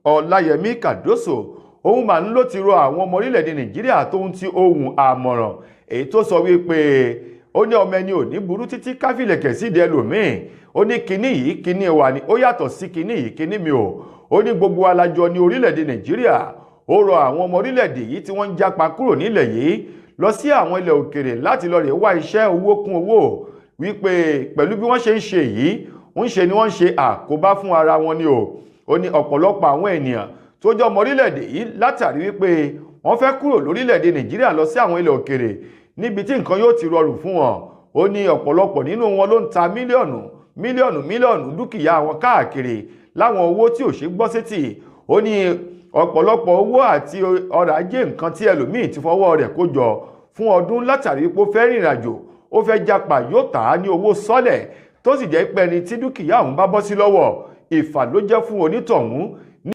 Ọláyẹmí Kàdóso òun mà ń ló ti rọ àwọn ọmọ orílẹ̀-èdè Nàìjíríà tó ń ti ohun àmọ̀ràn èyí tó sọ wípé ó ní ọmọ ẹni ò ní burú títí káfílẹ̀kẹ̀ sídìí ẹlòmíì. Ó ní kinní yìí kinní wa ni, ó yàtọ̀ sí kinní yìí kinní mi o. Ó ní gbogbo alájọ ní orílẹ̀-èdè Nàìjíríà. Ó rọ àwọn ọmọ orílẹ̀-èdè yìí tí wọ́n ń jápa kúrò nílẹ̀ yìí lọ sí àwọn ilẹ̀ òkèrè láti lọ rè wá iṣẹ́ owó kún owó, wípé pẹ̀lú bí wọ́n ṣe ń ṣe yìí, ń ṣe ni wọ́n ń ṣe àkóbá fún ara wọn ni o. Ó ní ọ̀pọ̀lọpọ̀ àwọn ènìyàn tó jẹ́ ọmọ orílẹ̀-èdè yìí, látàrí wípé wọ́n fẹ́ kúrò lórílẹ̀-èdè Nàìjíríà lọ sí àwọn ilẹ̀ òkèrè níbi tí nǹkan yóò ti rọrùn fún wọn, ó ní ọ̀pọ̀lọpọ̀ nínú wọn ló ń ta mílíọ̀nù mílíọ̀nù mílíọ̀nù dúkìá wọn káàkiri láwọn owó tí ò ṣe gbọ́ sétí. Ó ní ọ̀pọ̀lọpọ̀ owó àti ọrọ̀ ajé nǹkan tí ẹlòmíì ti fọwọ́ rẹ̀ kó jọ fún ọdún, látàrí pé ó fẹ́ rìnrìn àjò, ó fẹ́ japa, yóò tà á ní owó sọ́lẹ̀, tó sì jẹ́ pé ẹni tí dúkìá òun bá bọ́ sí lọ́wọ́, ìfà ló jẹ́ fún onítọ̀hún.